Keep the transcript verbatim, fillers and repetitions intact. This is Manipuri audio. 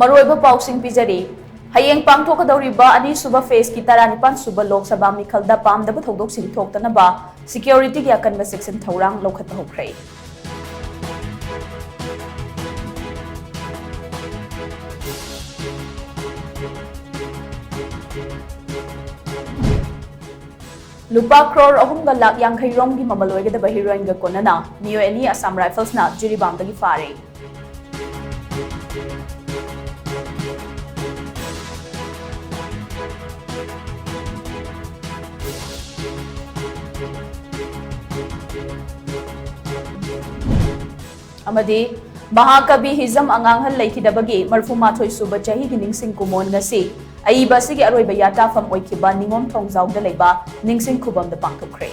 ꯑꯔꯣꯏꯕ ꯄꯥꯎꯁꯤꯡ ꯄꯤꯖꯔꯤ꯫ ꯍꯌꯦꯡ ꯄꯥꯡꯊꯣꯛꯀꯗꯧꯔꯤꯕ ꯑꯅꯤꯁꯨꯕ ꯐꯦꯖꯀꯤ ꯇꯔꯥꯅꯤꯄꯥꯟ ꯁꯨꯕ ꯂꯣꯛ ꯁꯚꯥ ꯃꯤꯈꯜꯗ ꯄꯥꯝꯗꯕ ꯊꯧꯗꯣꯛꯁꯤꯡ ꯊꯣꯛꯇꯅꯕ ꯁꯤꯀ꯭ꯌꯣꯔꯤꯇꯤꯒꯤ ꯑꯀꯟꯕ ꯆꯦꯛꯁꯤꯟ ꯊꯧꯔꯥꯡ ꯂꯧꯈꯠꯄ ꯍꯧꯈ꯭ꯔꯦ꯫ ꯂꯨꯄꯥ ꯀ꯭ꯔꯣꯔ ꯑꯍꯨꯝꯒ ꯂꯥꯛ ꯌꯥꯡꯈꯩ ꯔꯣꯝꯒꯤ ꯃꯃꯜ ꯑꯣꯏꯒꯗꯕ ꯍꯤꯔꯣꯏꯟꯒ ꯀꯣꯟꯅꯅ ꯃꯤꯑꯣꯏ ꯑꯅꯤ ꯑꯁꯥꯝ ꯔꯥꯏꯐꯜꯁꯅ ꯖꯤꯔꯤꯕꯥꯝꯗꯒꯤ ꯐꯥꯔꯦ꯫ ꯑꯃꯗꯤ ꯃꯍꯥꯀꯕꯤ ꯍꯤꯖꯝ ꯑꯉꯥꯡꯍꯜ ꯂꯩꯈꯤꯗꯕꯒꯤ ꯃꯔꯐꯨ ꯃꯥꯊꯣꯏ ꯁꯨꯕ ꯆꯍꯤꯒꯤ ꯅꯤꯡꯁꯤꯡ ꯀꯨꯝꯑꯣꯟ ꯉꯁꯤ ꯑꯏꯕ ꯑꯁꯤꯒꯤ ꯑꯔꯣꯏꯕ ꯌꯥꯇꯥꯐꯝ ꯑꯣꯏꯈꯤꯕ ꯅꯤꯉꯣꯝ ꯊꯣꯡꯖꯥꯎꯗ ꯂꯩꯕ ꯅꯤꯡꯁꯤꯡ ꯈꯨꯕꯝꯗ ꯄꯥꯡꯊꯣꯛꯈ꯭ꯔꯦ꯫